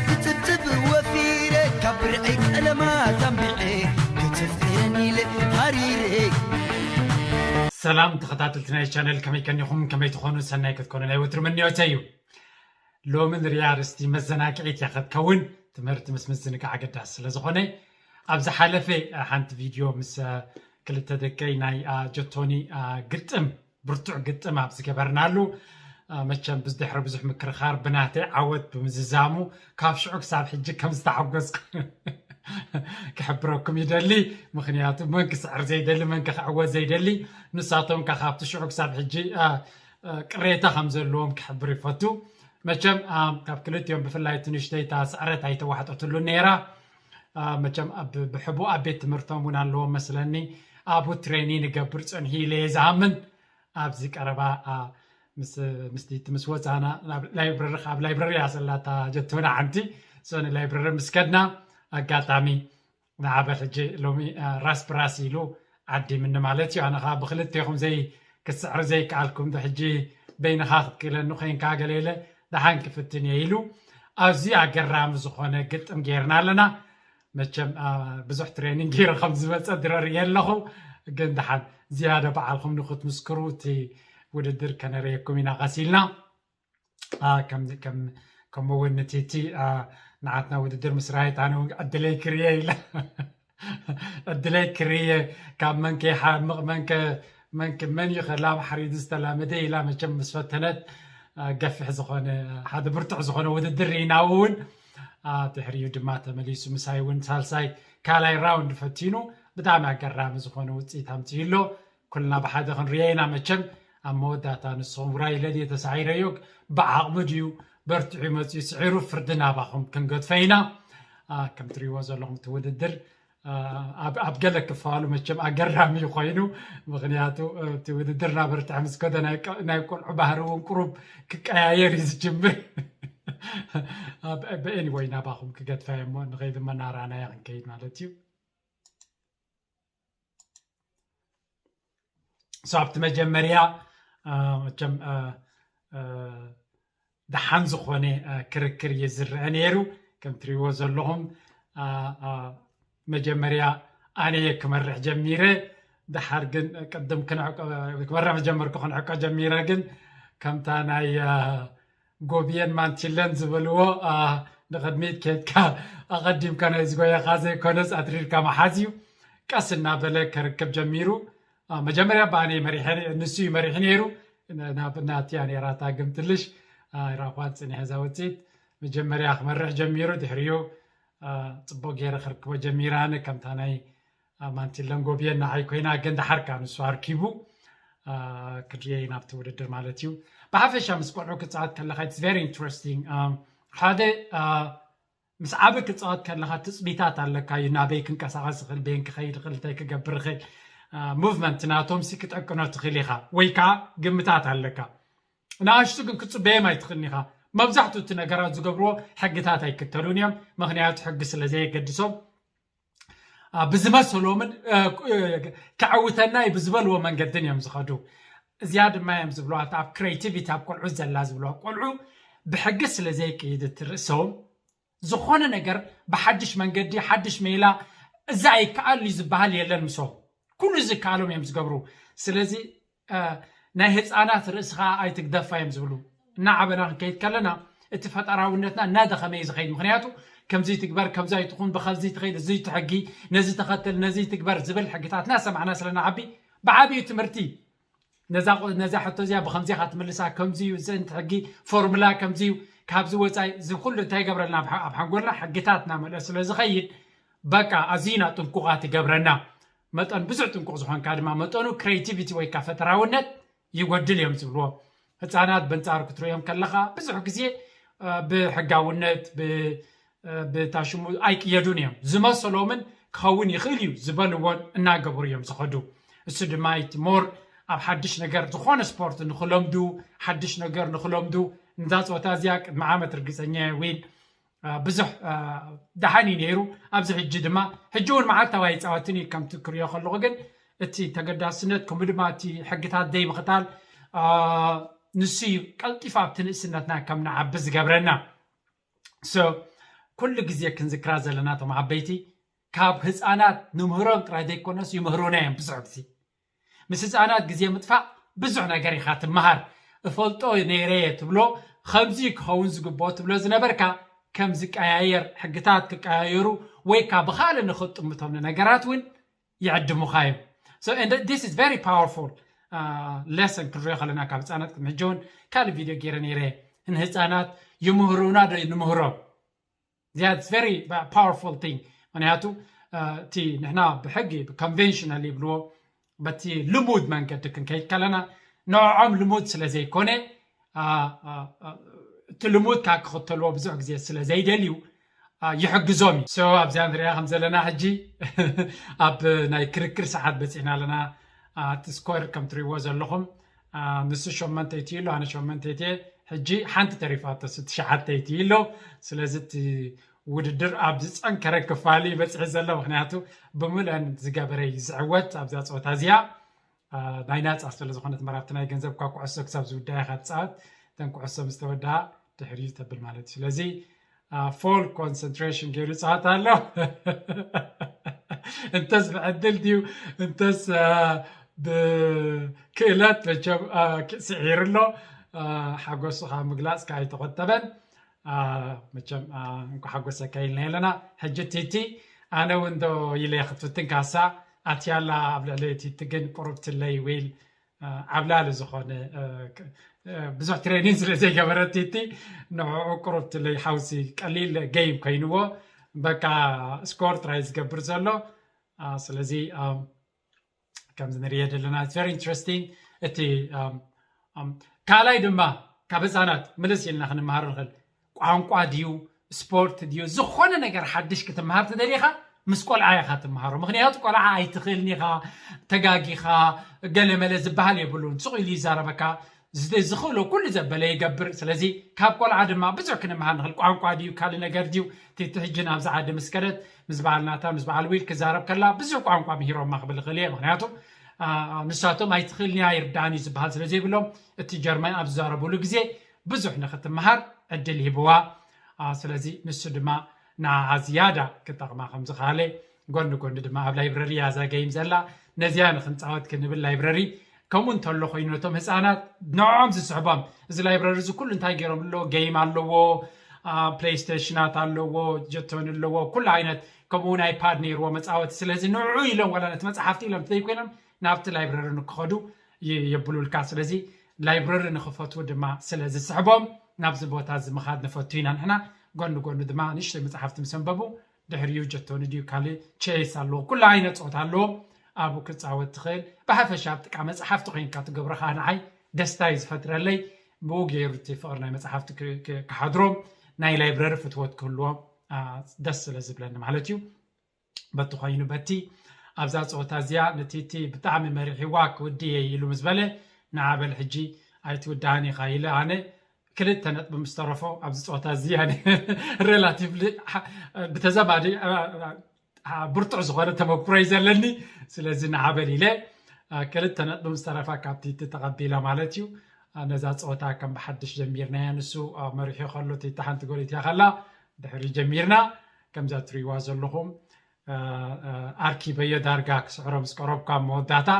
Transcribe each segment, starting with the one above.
ክጽብጽብ ወፊረ ካብ ብርዒ ቀለማት ኣንቢዐ ክትፍእን ኢለ ሃሪረ። ሰላም ተኸታተልቲ ናይ ቻነል፣ ከመይ ከኒኹም? ከመይ ትኾኑ? ሰናይ ክትኮኑ ናይ ወትሩ ምንዮተይ እዩ። ሎሚ ንሪኣ ኣርእስቲ መዘናግዒት እያ ክትከውን። ትምህርቲ ምስ ምዝንጋዕ ኣገዳሲ ስለ ዝኾነ፣ ኣብ ዝሓለፈ ሓንቲ ቪድዮ ምስ ክልተ ደቀይ ናይ ጀቶኒ ግጥም፣ ብርቱዕ ግጥም ኣብ ዝገበርናሉ፣ መቸም ብዝድሕሪ ብዙሕ ምክርኻር ብናተይ ዓወት ብምዝዛሙ ካብ ሽዑ ክሳብ ሕጂ ከም ዝተሓጎስኩ ክሕብረኩም ይደሊ። ምክንያቱ መን ክስዕር ዘይደሊ፣ መን ክዕወት ዘይደሊ፣ ንሳቶም ከ ካብቲ ሽዑ ክሳብ ሕጂ ቅሬታ ከም ዘለዎም ክሕብር ይፈቱ። መቸም ካብ ክልቲኦም ብፍላይ ትንሽተይ እታ ስዕረት ኣይተዋሕጠትሉ ነይራ። መቸም ብሕቡ ኣብ ቤት ትምህርቶም እውን ኣለዎም መስለኒ። ኣብኡ ትሬኒ ንገብር ፀንሑ ኢለ እየ ዝኣምን። ኣብዚ ቀረባ ምስቲ ምስ ወፃና ላይብረሪ፣ ኣብ ላይብረሪ እያ ዘላታ ጀቶና ሓንቲ። ንላይብረሪ ምስ ከድና ኣጋጣሚ ንዓበል ሕጂ ሎሚ ራስ ብራስ ኢሉ ዓዲምኒ ማለት እዩ። ኣነ ከዓ ብክልቴኹም ዘይ ክስዕር ዘይከኣልኩም ዶ ሕጂ በይንኻ ክትክእለኒ ኮይንካ ገለ ኢለ ደሓን ክፍትን እየ ኢሉ ኣዝዩ ኣገራሚ ዝኾነ ግጥም ጌርና ኣለና። መቸም ብዙሕ ትሬኒንግ ገይሩ ከም ዝመፀ ድረር እየ ኣለኹ። ግን ደሓን ዝያደ በዓልኩም ንክትምስክሩ እቲ ውድድር ከነርእየኩም ኢና ቀሲልና። ከምኡ እውን ንቲቲ ንዓትና ውድድር ምስ ረኣየት ኣነ እውን ዕድለይ ክርየ ኢላ ዕድለይ ክርየ ካብ መንከ ይሓምቕ መንከ መንከ መን እዩ ከላም ሓሪዱ ዝተላመደ ኢላ መቸም ምስ ፈተነት ገፊሕ ዝኾነ ሓደ ብርቱዕ ዝኾነ ውድድር ርኢና እውን ድሕሪኡ ድማ ተመሊሱ ምሳይ እውን ሳልሳይ ካልኣይ ራውንድ ፈቲኑ ብጣዕሚ ኣገራሚ ዝኾነ ውፅኢት ኣምፅኡ ኣሎ። ኩልና ብሓደ ክንሪኦ ኢና መቸም። ኣብ መወዳእታ ንስኹም ውራይ ኢለ ድየ ተሳዒረዮ? ብዓቕሚ ድዩ በርትዑ መፅኡ ስዒሩ ፍርዲ ናባኹም ክንገድፎ ኢና። ከም ትሪእዎ ዘለኹም እቲ ውድድር ኣብ ገለ ክፋሉ መቸም ኣገራሚ ኮይኑ ምክንያቱ እቲ ውድድር ናበርትዐ ምስ ከደ ናይ ቆልዑ ባህሪ እውን ቁሩብ ክቀያየር እዩ ዝጅምር። ብኤኒወይ ናባኹም ክገድፋ እሞ ንኸይድ መናራናያ ክንከይድ ማለት እዩ። So ኣብቲ መጀመርያ መቸም ደሓን ዝኾነ ክርክር እዩ ዝረአ ነይሩ። ከም ትሪእዎ ዘለኹም መጀመርያ ኣነ ክመርሕ ጀሚረ። ድሓር ግን ቅድም ክመርሕ ጀመርኩ ክንዕቆ ጀሚረ ግን ከምታ ናይ ጎብየን ማንቲለን ዝበልዎ ንቕድሚት ኬድካ ኣቐዲምካ ናይ ዝጎየኻ ዘይኮነስ ኣትሪርካ መሓዝ እዩ። ቀስ እናበለ ከርክብ ጀሚሩ። መጀመርያ ብኣነ መሪሐ ንሱ እዩ መሪሑ ነይሩ። ናብናትያ ነራታ ግምትልሽ ራኳን ፅኒሐ እዛ ውፅኢት መጀመርያ ክመርሕ ጀሚሩ ድሕሪኡ ፅቡቅ ገይረ ክርክቦ ጀሚረ ኣነ ከምታ ናይ ማንቲለን ጎብየን ንዓይ ኮይና ግን ድሓርካ ንሱ ኣርኪቡ ክንሪኦ ኢና ኣብቲ ውድድር ማለት እዩ። ብሓፈሻ ምስ ቆልዑ ክፃወት ከለካ it's very interesting ሓደ ምስ ዓቢ ክፃወት ከለካ ትፅቢታት ኣለካ እዩ ናበይ ክንቀሳቀስ ይኽእል በይን ክኸይድ ይኽእል እንታይ ክገብር ይኽእል movement ናቶም ሲ ክጠቅኖ ትኽእል ኢኻ ወይ ከዓ ግምታት ኣለካ። ንኣሽቱ ግን ክትፅበዮም ኣይትኽእልን ኢኻ። መብዛሕትኡ እቲ ነገራት ዝገብርዎ ሕግታት ኣይክተሉን እዮም ምክንያቱ ሕጊ ስለ ዘየገድሶም ብዝመሰሎምን ከዕውተና እዩ ብዝበልዎ መንገድን እዮም ዝኸዱ። እዚኣ ድማ እዮም ዝብልዋ ኣብ creativity ኣብ ቆልዑ ዘላ ዝብልዋ ቆልዑ ብሕጊ ስለ ዘይቅይድ እቲ ርእሶም ዝኾነ ነገር ብሓድሽ መንገዲ ሓድሽ ሜላ እዛ ኣይከኣል እዩ ዝበሃል የለን ምሶም ኩሉ ዝከኣሎም እዮም ዝገብሩ። ስለዚ ናይ ህፃናት ርእስኻ ኣይትግደፋ እዮም ዝብሉ። እናዓበና ክንከይድ ከለና እቲ ፈጠራውነትና እናደኸመ እዩ ዝኸይድ ምክንያቱ ከምዚ ትግበር ከምዚ ኣይትኹን ብከዚ ትኸይድ እዚ ትሕጊ ነዚ ተኸተል ነዚ ትግበር ዝብል ሕግታት እናሰማዕና ስለናዓቢ ብዓብዩ ትምህርቲ ነዛ ሕቶ እዚኣ ብከምዚ ኢኻ ትምልሳ ከምዚ እዩ እዚ ሕጊ ፎርሙላ ከምዚ እዩ ካብዚ ወፃኢ እዚ ኩሉ እንታይ ይገብረልና ኣብ ሓንጎልና ሕግታት እናመልአ ስለ ዝኸይድ በቃ ኣዝና ጥንቁቓት ይገብረና። መጠን ብዙሕ ጥንቁቕ ዝኾንካ ድማ መጠኑ creativity ወይ ከዓ ፈጠራውነት ይጎድል እዮም ዝብልዎ። ህፃናት በንፃሩ ክትርእዮም ከለካ ብዙሕ ግዜ ብሕጋውነት ብታሽሙ ኣይቅየዱን እዮም ዝመሰሎምን ክኸውን ይኽእል እዩ ዝበልዎን እናገበሩ እዮም ዝኸዱ። እሱ ድማ እቲ more ኣብ ሓድሽ ነገር ዝኾነ ስፖርት ንክለምዱ ሓድሽ ነገር ንክለምዱ ነዛ ፀወታ እዚኣ ቅድሚ ዓመት ርግፀኛ ዊን ብዙሕ ደሓን እዩ ነይሩ። ኣብዚ ሕጂ ድማ ሕጂ እውን መዓልታዊ ኣይፃወትን እዩ ከምቲ ክሪኦ ከለኹ ግን እቲ ተገዳስነት ከምኡ ድማ እቲ ሕግታት ዘይምኽታል ንሱ እዩ ቀልጢፉ ኣብቲ ንእስነትና ከም ንዓቢ ዝገብረና። So ኩሉ ግዜ ክንዝክራ ዘለና እቶም ዓበይቲ ካብ ህፃናት ንምህሮም ጥራይ ዘይኮነስ ይምህሩና እዮም ብዙሕ ግዜ። ምስ ህፃናት ግዜ ምጥፋእ ብዙሕ ነገር ኢኻ ትመሃር። እፈልጦ ነይረ እየ ትብሎ ከምዚ ክኸውን ዝግብኦ ትብሎ ዝነበርካ ከም ዝቀያየር ሕግታት ክቀያየሩ ወይ ካ ብኻልእ ንኽጥምቶም ንነገራት እውን ይዕድሙኻ እዮም። So and this is very powerful lesson ክንሪኦ ከለና ካብ ህፃናት ቅድሚ ሕጂ እውን ካልእ ቪድዮ ገይረ ነይረ ንህፃናት ይምህሩና ዶ ንምህሮም that's very powerful thing ምክንያቱ እቲ ንሕና ብሕጊ conventional ይብልዎ በቲ ልሙድ መንገዲ ክንከይድ ከለና ንዕዖም ልሙድ ስለ ዘይኮነ እቲ ልሙድ ካብ ክኽተልዎ ብዙሕ ግዜ ስለ ዘይደልዩ ይሕግዞም እዩ so ኣብዚኣ ንሪኣ ከም ዘለና ሕጂ ኣብ ናይ ክርክር ሰዓት በፂሕና ኣለና እቲ ስኮር ከም ትሪእዎ ዘለኹም ንሱ ሸመንተይቲ ኣሎ ኣነ ሸመንተይቲ ሕጂ ሓንቲ ተሪፋቶ ትሽዓተይቲ ኣሎ ስለዚ እቲ ውድድር ኣብ ዝፀንከረ ክፋል እዩ በፂሒ ዘሎ ምክንያቱ ብምልአን ዝገበረ እዩ ዝዕወት ኣብዛ ፀወታ እዚኣ ናይ ናፃ ስለ ዝኾነት መራብቲ ናይ ገንዘብ እኳ ኩዕሶ ክሳብ ዝውዳእ ኢኻ ትፃወት እተን ኩዕሶ ምስ ተወድኣ ድሕሪኡ ተብል ማለት እዩ ስለዚ ፎል ኮንሰንትሬሽን ገይሩ ይፃወት ኣሎ እንተስ ብዕድል ድዩ እንተስ ብክእለት መቸም ስዒሩ ኣሎ ሓጎሱ ካብ ምግላፅ ከ ኣይተቆጠበን መቸም እንኳ ሓጎሰካ ኢልና ኣለና ሕጂ ቲቲ ኣነ እውን ዶ ኢለ ክትፍትን ካሳ ኣትያላ ኣብ ልዕሊ ቲቲ ግን ቁሩብትለይ ዊል ዓብላሊ ዝኾነ ብዙሕ ትሬኒን ስለ ዘይገበረት ቲቲ ንዕኡ ቁሩብትለይ ሓውሲ ቀሊል ገይም ኮይንዎ በቃ ስኮር ጥራይ ዝገብር ዘሎ ስለዚ ከምዚ ንሪኦ ዘለና very interesting እቲ ካልኣይ ድማ ካብ ህፃናት ምልስ ኢልና ክንመሃር ንኽእል ቋንቋ ድዩ ስፖርት ድዩ ዝኾነ ነገር ሓድሽ ክትመሃር ትደሊኻ ምስ ቆልዓ ኢኻ ትመሃሮ ምክንያቱ ቆልዓ ኣይትኽእልን ኢኻ ተጋጊኻ ገለመለ ዝበሃል የብሉን ስቕ ኢሉ ይዛረበካ ዝኽእሎ ኩሉ ዘበለ ይገብር ስለዚ ካብ ቆልዓ ድማ ብዙሕ ክንመሃር ንኽእል ቋንቋ ድዩ ካልእ ነገር ድዩ እቲ ሕጂ ናብዚ ዓዲ ምስ ከደት ምስ በዓል ናታ ምስ በዓል ዊል ክዛረብ ከላ ብዙሕ ቋንቋ ምሂሮማ ክብል ይኽእል እየ ምክንያቱ ንሳቶም ኣይትኽእልንያ ይርዳእን እዩ ዝበሃል ስለ ዘይብሎም እቲ ጀርመን ኣብ ዝዛረብሉ ግዜ ብዙሕ ንክትመሃር ዕድል ሂብዋ ስለዚ ንሱ ድማ ንዓዓ ዝያዳ ክጠቕማ ከም ዝኽኣለ ጎኒ ጎኒ ድማ ኣብ ላይብረሪ እያ እዛ ገይም ዘላ ነዚኣ ንክንፃወት ክንብል ላይብረሪ ከምኡ እንተሎ ኮይኑ ነቶም ህፃናት ንዕኦም ዝስሕቦም እዚ ላይብረሪ እዚ ኩሉ እንታይ ገይሮም ኣለዎ ገይም ኣለዎ ፕሌይስቴሽናት ኣለዎ ጀቶን ኣለዎ ኩሉ ዓይነት ከምኡ እውን ኣይፓድ ነይርዎ መፃወቲ ስለዚ ንዑ ኢሎም ዋላ ነቲ መፅሓፍቲ ኢሎም ዘይኮይኖም ናብቲ ላይብረሪ ንክኸዱ የብሉልካ ስለዚ ላይብረሪ ንክፈትዉ ድማ ስለ ዝስሕቦም ናብዚ ቦታ እዚ ምኻድ ንፈቱ ኢና ንሕና ጎኒ ጎኒ ድማ ንሽተይ መፅሓፍቲ ምስ ኣንበቡ ድሕሪኡ ጀቶኒ ድዩ ካልእ ቼስ ኣለዎ ኩሉ ዓይነት ፆታ ኣለዎ ኣብኡ ክፃወት ትኽእል ብሓፈሻ ኣብ ጥቃ መፅሓፍቲ ኮይንካ ትገብሮ ከዓ ንዓይ ደስታ እዩ ዝፈጥረለይ ብኡ ገይሩ እቲ ፍቅሪ ናይ መፅሓፍቲ ክሓድሮም ናይ ላይብረሪ ፍትወት ክህልዎም ደስ ስለ ዝብለኒ ማለት እዩ በቲ ኮይኑ በቲ ኣብዛ ፀወታ እዚኣ ነቲ እቲ ብጣዕሚ መሪሕዋ ክውድእ እየ ኢሉ ምስ በለ ንዓበል ሕጂ ኣይትውድኣን ኢኻ ኢለ ኣነ ክልተ ነጥቢ ምስ ተረፎ ኣብዚ ፀወታ እዚ ሬላቲቭ ብተዘማዲ ብርቱዕ ዝኾነ ተመክሮ እዩ ዘለኒ ስለዚ ንዓበል ኢለ ክልተ ነጥቢ ምስ ተረፋ ካብቲ እቲ ተቐቢለ ማለት እዩ ነዛ ፀወታ ከም ብሓድሽ ጀሚርናያ ንሱ መሪሑ ከሎ እቲ ሓንቲ ጎል እትያ ከላ ድሕሪ ጀሚርና ከምዛ ትሪእዋ ዘለኹም ኣርኪበዮ ዳርጋ ክስዕሮ ምስ ቀረብኩ ኣብ መወዳእታ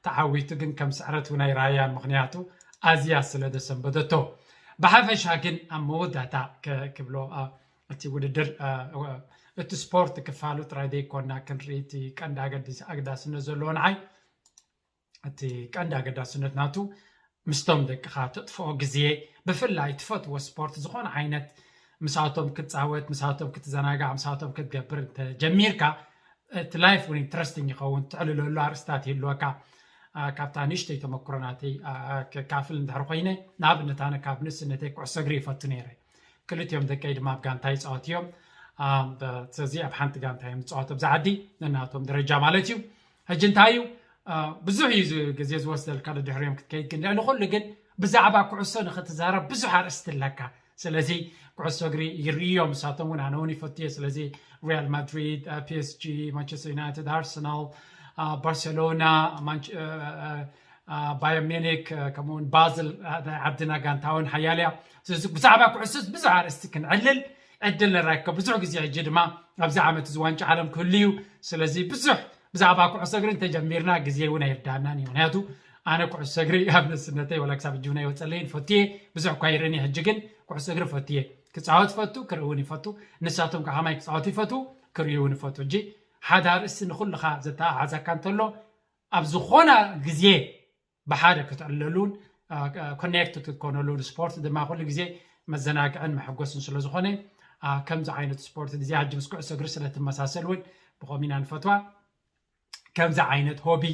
ተዓዊቱ ግን ከም ስዕረት እውን ኣይረኣያን ምኽንያቱ ኣዝያ ስለ ዘሰንበደቶ ብሓፈሻ ግን ኣብ መወዳእታ ክብሎ እቲ ውድድር እቲ ስፖርት ክፋሉ ጥራይ ዘይኮና ክንርኢ እቲ ቀንዲ ኣገዳስነት ዘለዎ ንዓይ እቲ ቀንዲ ኣገዳስነት ናቱ ምስቶም ደቅኻ ተጥፍኦ ግዜ ብፍላይ ትፈትዎ ስፖርት ዝኾነ ዓይነት ምሳቶም ክትፃወት ምሳቶም ክትዘናጋዕ ምሳቶም ክትገብር እንተጀሚርካ እቲ life እውን interesting ይኸውን ትዕልለሉ ኣርእስታት ይህልወካ ካብታ ንእሽተይ ተመክሮ ናተይ ክካፍል እንድሕር ኮይነ ንኣብነት ኣነ ካብ ንእስነተይ ኩዕሶ እግሪ ይፈቱ ነይረ ክልቲኦም ደቀይ ድማ ኣብ ጋንታ ይፃወት እዮም ስለዚ ኣብ ሓንቲ ጋንታ እዮም ዝፃወቱ ኣብዚ ዓዲ ነናቶም ደረጃ ማለት እዩ ሕጂ እንታይ እዩ ብዙሕ እዩ ግዜ ዝወስደልካ ድሕሪኦም ክትከይድ ግን ልዕሊ ኩሉ ግን ብዛዕባ ኩዕሶ ንክትዛረብ ብዙሕ ኣርእስቲ ኣለካ ስለዚ ኩዕሶ እግሪ ይርእዮም ንሳቶም እውን ኣነ እውን ይፈትዮ ስለዚ ሪያል ማድሪድ ፒኤስጂ ማንቸስተር ዩናይትድ ኣርሰናል ባርሴሎና ባየር ሚኒክ ከምኡውን ባዝል ናይ ዓድና ጋንታ እውን ሓያል እያ ስለዚ ብዛዕባ ኩዕሶ ብዙሕ ኣርእስቲ ክንዕልል ዕድል ንረክብ። ብዙሕ ግዜ ሕጂ ድማ ኣብዚ ዓመት እዚ ዋንጫ ዓለም ክህሉ እዩ። ስለዚ ብዙሕ ብዛዕባ ኩዕሶ እግሪ እንተጀሚርና ግዜ እውን ኣይርዳእናን እዩ። ምክንያቱ ኣነ ኩዕሶ እግሪ ኣብ ንእስነተይ ወላ ክሳብ ሕጂ እውን ኣይወፀለይን፣ ፈትየ ብዙሕ እኳ ይርእን እየ። ሕጂ ግን ኩዕሶ እግሪ ፈትየ ክፃወት ይፈቱ፣ ክርኢ እውን ይፈቱ። ንሳቶም ከዓ ከማይ ክፃወቱ ይፈቱ፣ ክርእዩ እውን ይፈቱ። ሕጂ ሓደ ኣርእስቲ ንኩልኻ ዘተሓሕዘካ እንተሎ ኣብ ዝኾነ ግዜ ብሓደ ክትዕለሉን ኮኔክትድ ክትኮነሉን፣ ስፖርት ድማ ኩሉ ግዜ መዘናግዕን መሐጎስን ስለ ዝኾነ፣ ከምዚ ዓይነት ስፖርት እዚ ሕጂ ምስ ኩዕሶ እግሪ ስለ ትመሳሰል እውን ብኸም ኢና ንፈትዋ። ከምዚ ዓይነት ሆቢ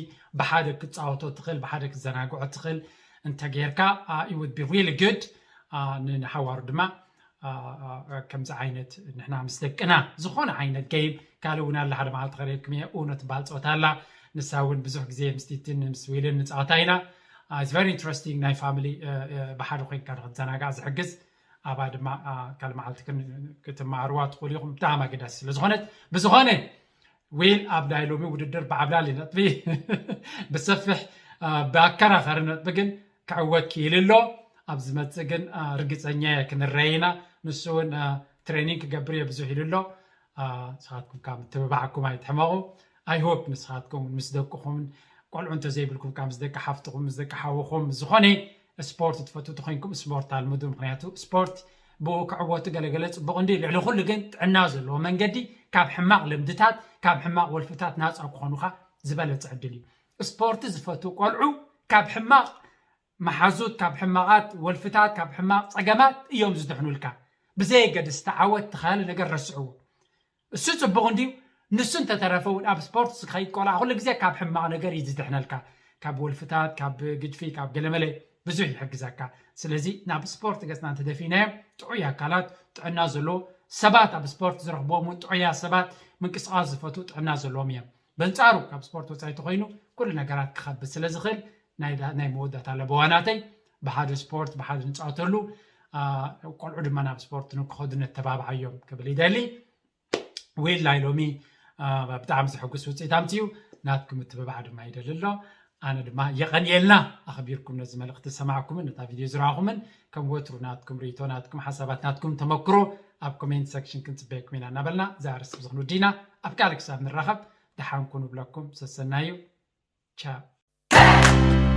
ብሓደ ክትፃወቶ ትኽእል፣ ብሓደ ክትዘናግዖ ትኽእል እንተጌርካ፣ it would be really good። ንሓዋሩ ድማ ከምዚ ዓይነት ንሕና ምስ ደቅና ዝኾነ ዓይነት ጌም፣ ካልእ እውን ኣለ ሓደ መዓልቲ ከርእየኩም እየ። ኡኖ ትበሃል ፀወታ ኣላ። ንሳ እውን ብዙሕ ግዜ ምስ ቲትን ምስ ዊልን ንፃወታ ኢና። It's very interesting። ናይ ፋሚሊ ብሓደ ኮይንካ ንክትዘናጋዕ ዝሕግዝ፣ ኣብኣ ድማ ካልእ መዓልቲ ክትመሃርዋ ትኽእሉ ኢኹም፣ ብጣዕሚ ኣገዳሲ ስለ ዝኾነት። ብዝኾነ ዊል ኣብ ናይ ሎሚ ውድድር ብዓብላሊ ነጥቢ ብሰፊሕ ብኣከራኸሪ ነጥቢ ግን ክዕወት ክኢሉ ኣሎ። ኣብ ዝመፅእ ግን ርግፀኛ እየ ክንረአ ኢና። ንሱ እውን ትሬኒንግ ክገብር እየ ብዙሕ ኢሉ ኣሎ። ንስኻትኩም ካብ ምትብባዕኩም ኣይትሕመቑ። I hope ንስኻትኩም ምስ ደቅኹምን ቆልዑ እንተዘይብልኩም ካብ ምስ ደቂ ሓፍትኹም ምስ ደቂ ሓውኹም ዝኾነ ስፖርት ትፈትው ተኮይንኩም ስፖርት ኣልምዱ። ምክንያቱ ስፖርት ብኡ ክዕወቱ ገለገለ ፅቡቅ እንዲ፣ ልዕሊ ኩሉ ግን ጥዕና ዘለዎ መንገዲ ካብ ሕማቅ ልምድታት ካብ ሕማቅ ወልፍታት ናፃ ክኾኑካ ዝበለፀ ዕድል እዩ። ስፖርት ዝፈትው ቆልዑ ካብ ሕማቅ መሓዙት ካብ ሕማቃት ወልፍታት ካብ ሕማቅ ፀገማት እዮም ዝድሕኑልካ። ብዘየገድስ ተዓወት ተኻለ ነገር ረስዕዎ። እሱ ፅቡቅ እንዲዩ። ንሱ እንተተረፈ እውን ኣብ ስፖርት ዝኸይድ ቆልዓ ኩሉ ግዜ ካብ ሕማቅ ነገር እዩ ዝድሕነልካ። ካብ ወልፍታት ካብ ግድፊ ካብ ገለመለ ብዙሕ ይሕግዘካ። ስለዚ ናብ ስፖርት ገፅና እንተደፊናዮ ጥዑይ ኣካላት ጥዕና ዘለዎ ሰባት ኣብ ስፖርት ዝረኽቦም እውን ጥዑያ ሰባት ምንቅስቃስ ዝፈትው ጥዕና ዘለዎም እዮም። በንፃሩ ካብ ስፖርት ወፃኢ ተኮይኑ ኩሉ ነገራት ክኸብድ ስለ ዝኽእል ናይ መወዳእታ ለበዋናተይ ብሓደ ስፖርት ብሓደ ንፃወተሉ ቆልዑ ድማ ናብ ስፖርት ንክኸዱ ነተባብዓዮም ክብል ይደሊ። ዊል ናይ ሎሚ ብጣዕሚ ዘሐጉስ ውፅኢት ኣምፅኡ። ናትኩም ምትብባዕ ድማ ይደሊ ኣሎ። ኣነ ድማ የቐንየልና ኣኽቢርኩም ነዚ መልእኽቲ ዝሰማዕኩምን ነታ ቪድዮ ዝረኣኹምን ከም ወትሩ ናትኩም ርእይቶ ናትኩም ሓሳባት ናትኩም ተመክሮ ኣብ ኮሜንት ሰክሽን ክንፅበየኩም ኢና እናበልና እዛ ኣርእስቲ ብዝኽን ወዲና ኣብ ካልእ ክሳብ ንራኸብ ደሓንኩ ንብለኩም ሰሰናዩ ቻው።